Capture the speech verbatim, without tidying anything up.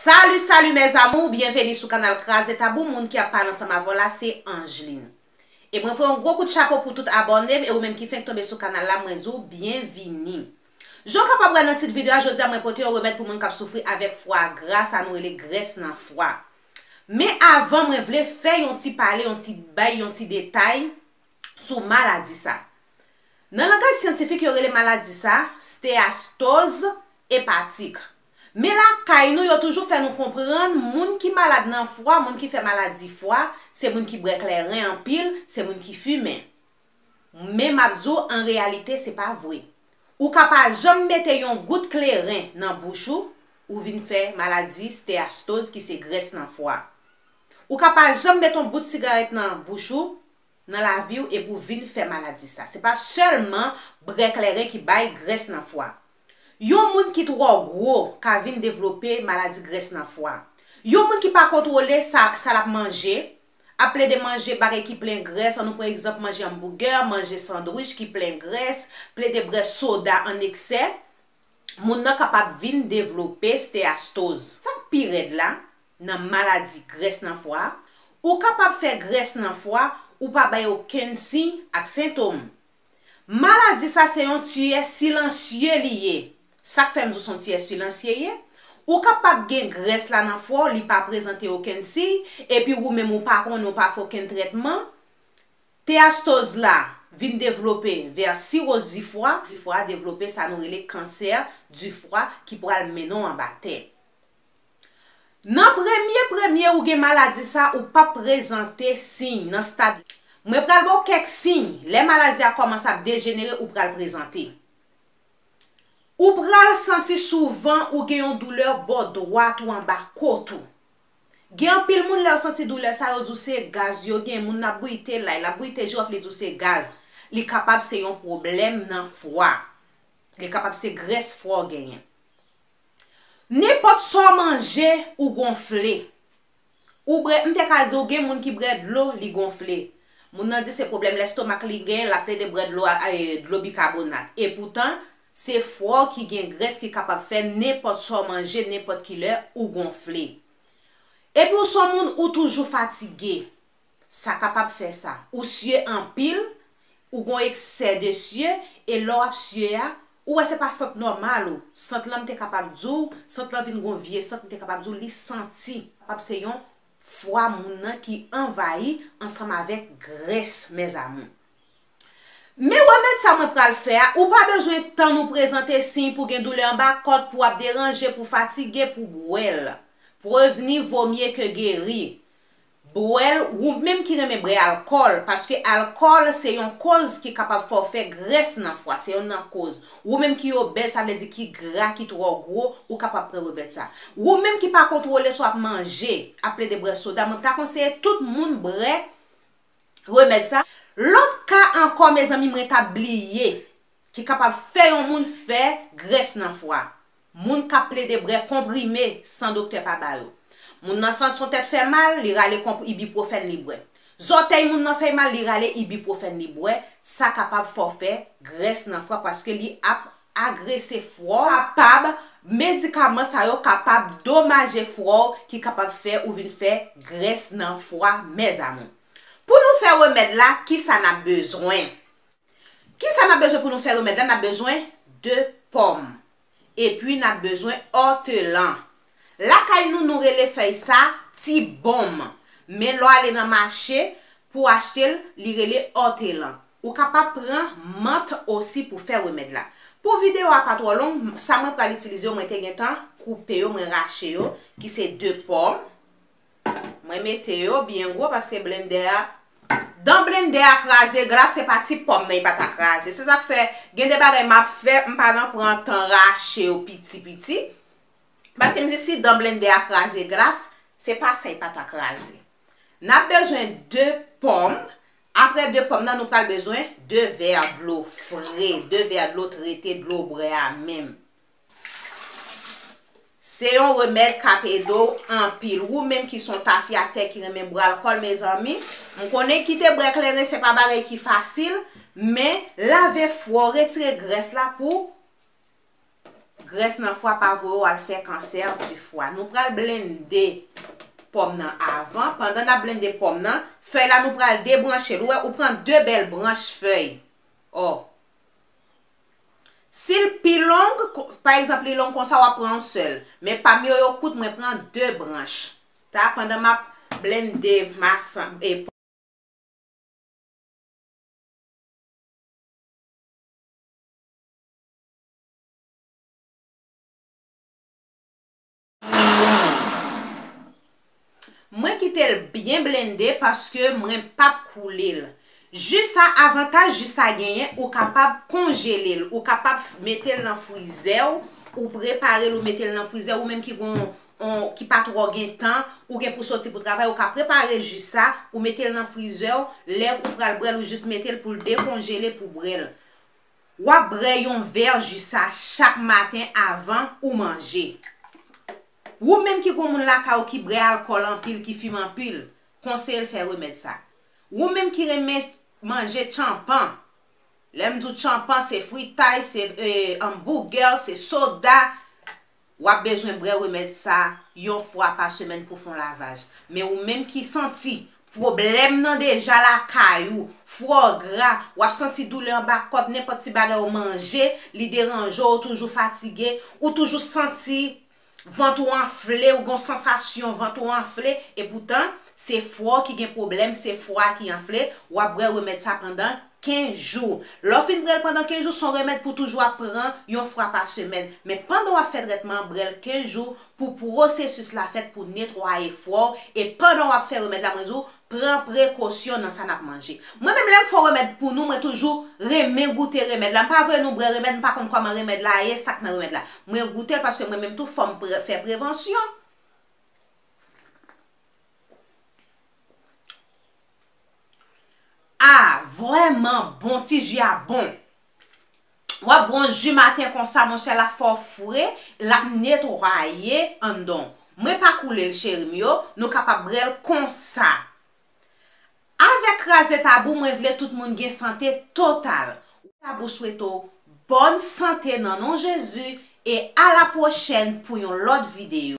Salut, salut mes amours, byenveni sou kanal Kraze Tabou. Moun ki ap pale ansanm avè w la se Angeline. E mwen voye yon gwo kout chapo pou tout abòne m, e ou menm ki fenk tonbe sou kanal la, mwen di w byenvini. Jan w kapab wè nan tit videyo a, jodi a mwen pote yon remèd pou moun k ap soufri avèk fwa gra, sa nou rele grès nan fwa. Men avan, mwen vle fè yon ti pale, yon ti bay, yon ti detay sou maladi sa. Nan langaj syantifik, yo rele maladi sa steatoz epatik. Men lakay nou, yo toujou fè nou konprann moun ki malad nan fwa, moun ki fè maladi fwa, se moun ki bwè kleren anpil, se moun ki fimen. Men m ap di w, an reyalite, se pa vre. Ou ka pa janm mete yon gout kleren nan bouch ou, ou vin fè maladi steatoz ki se grès nan fwa. Ou ka pa janm mete yon bout sigarèt nan bouch ou, nan lavi w epi w vin fè maladi sa. Se pa sèlman bwè kleren ki bay grès nan fwa. Yon moun ki twò gwo ka vin devlope maladi grès nan fwa. Yon moun ki pa kontwole sa, sa l ap manje, ap plede manje bagay ki plen grès, ann nou pran egzanp manje anbougè, manje sandwich ki plen grès, plede bwè soda an eksè, moun nan kapab vin devlope steatoz. Sa k pi rèd la, nan maladi grès nan fwa, ou kapab fè grès nan fwa, ou pa bay okenn siy ak sentòm. Maladi sa se yon tiyè silansye li ye. Sa k fè m di w se yon tiyè silansye ye? Ou kapab gen grès la nan fwa w, li pa prezante okenn siy, epi ou menm ou pa konnen, ou pa fè okenn trètman. Steatoz la vin devlope vè siwoz di fwa, di fwa devlope sa nou rele kansè di fwa ki pral mennen w anba tè. Nan premye premye ou gen maladi sa, ou p ap prezante siy nan stad. Mwen pral ba w kèk siy, lè maladi a kòmanse ap dejenere, ou pral prezante. Ou pral santi souvan ou gen yon doulè bò dwat ou anba kot ou. Gen anpil moun lè yo santi doulè sa, yo di w se gaz yo gen, moun nan ap bwite lay, l ap bwite jiwòf, li di w se gaz. Li kapab se yon pwoblèm nan fwa. Li kapab se grès fwa w genyen. Nenpòt sa w manje, ou gonfle. Ou bwè, m te ka di w gen moun ki bwè dlo, li gonfle. Moun nan di se pwoblèm lèstomak li gen, l ap plede bwè dlo a, e, dlo bikabonat. Epoutan, se fwa w ki gen grès ki kapab fè nenpòt sa w manje, nenpòt ki lè, ou gonfle. Epi w se yon moun ou toujou fatige. Sa kapab fè sa. Ou siye anpil, ou gon eksè de siye, e lè w ap siye a, ou wè se pa sant nòmal ou. Sant lan m te kapab di w, sant lan vin gon vye sant, m te kapab di w li santi. Kapab se yon fwa moun nan ki anvayi ansanm avèk grès, mes amours. Men remèd sa mwen pral fè a, ou pa bezwen tann ou prezante siy pou gen doulè anba kòt, pou w ap deranje, pou fatige, pou bwè l. Prevni vo mye ke geri. Bwè l, ou menm ki renmen bwè alkòl, paske alkòl se yon koz ki kapab fè w fè grès nan fwa, se yonn nan koz. Ou menm ki obèz, sa vle di ki gra, ki twò gwo, ou kapab pran remèd sa. Ou menm ki pa kontwole sa w ap manje, ap plede bwè soda, mwen ta konseye tout moun bwè remèd sa. Lòt ka ankò, mezanmi, mwen t ap bliye, ki kapab fè yon moun fè grès nan fwa. Moun k ap plede bwè konprime san doktè pa ba yo. Moun nan santi yon tèt fè mal, li rale konp-, ibuprofèn li bwè. Zòtèy moun nan fè mal, li rale ibuprofèn li bwè. Sa kapab fè w fè grès nan fwa paske li ap agrese fwa w. Kapab, medikaman sa yo kapab domaje fwa w ki kapab fè ou vin fè grès nan fwa, mes amours. Pou nou fè remèd la, kisa n ap bezwen? Kisa n ap bezwen pou nou fè remèd la? N ap bezwen de pòm. Epi n ap bezwen òtelan. Lakay nou, nou rele fèy sa ti bonm. Men lè w ale nan mache pou w achte l, li rele òtelan. Ou kapab pran mant osi pou fè remèd la. Pou videyo a pa twò long, sa mwen pral itilize yo, mwen te gentan koupe yo, mwen rache yo, ki se de pòm. Mwen mete yo byen gwo paske blendè a, dan blendè a kraze gras, se pa ti pòm nan, li pa ta kraze. Se sa k fè, gen de bagay m ap fè, m pa nan pran tan rache yo piti piti. Paske m di si dan blendè a kraze gras, se pa sa, li pa ta kraze. N ap bezwen de pòm. Apre de pòm nan, nou pral bezwen de vè dlo fre, de vè dlo trete, dlo bwè a menm. Se yon remèd k ap ede w anpil. Ou menm ki se yon tafyatè ki renmen bwè alkòl, mezanmi, m konnen kite bwè kleren se pa bagay ki fasil, men lave fwa w, retire grès la pou Grès nan fwa pa voye w al fè kansè di fwa. Nou pral blende pòm nan avan. Pandan n ap blende pòm nan, fèy la nou pral debranche l. Ou wè, ou pran de bèl branch fèy. Ò. Si l pi long, ko-, pa egzanp, li long konsa, w ap pran yon sèl. Men pa m yo, yo kout, mwen pran de branch. Ta, pandan m ap blende masanm, e, Mwen kite l byen blende paske mwen p ap koule l. Ji sa, avantaj ji sa genyen, ou kapab konjele l, ou kapab f-, mete l nan frizè w, ou prepare l, ou mete l nan frizè, ou menm ki gon, on, ki pa twò gen tan, ou gen pou soti pou travay, ou ka prepare ji sa, ou mete l nan frizè w, lè ou pral bwè l, ou jis mete l pou l dekonjele pou bwè l. W ap bwè yon vè ji sa chak maten avan ou manje. Ou menm ki gon moun lakay ou ki bwè alkòl anpil, ki fimen anpil, konseye l fè remèd sa. Ou menm ki renmen manje tchanpan, lè m di w tchanpan, se fritay, se, e, anbougè, se soda, w ap bezwen bwè remèd sa yon fwa pa semèn pou fè yon lavaj. Men ou menm ki santi pwoblèm nan deja lakay ou, fwa w gra, w ap santi doulè anba kòt, nenpòt ti bagay ou manje, li deranje w, ou toujou fatige, ou toujou santi vant ou anfle, ou gon sansasyon vant ou anfle, epoutan, se fwa w ki gen pwoblèm, se fwa ki anfle, w ap bwè remèd sa pandan kenz jou. Lè w fin bwè l pandan kenz jou, se yon remèd pou toujou ap pran yon fwa pa semèn. Men pandan w ap fè trètman an, bwè l kenz jou pou pwosesis la fèt, pou netwaye fwa w. E pandan w ap fè remèd la, mwen di w, pran prekosyon nan sa n ap manje. Mwen menm, lè m fè yon remèd pou nou, mwen toujou renmen goute remèd la. M pa vle nou bwè remèd, m pa konn kòman remèd la ye, sa k nan remèd la. Mwen goute l paske mwen menm tou, fò m pre-, fè prevansyon. Ah, vrèman bon, ti ji a bon. W ap bwè yon ji maten konsa, monchè, l ap fè w fre, l ap netwaye anndan w. Mwen pa koule l, cheri m yo, nou kapab bwè l konsa. Avèk Kraze Tabou, mwen vle tout moun gen sante total. Tabou swete w bòn sante nan non Jezi, e a la pwochèn pou yon lòt videyo.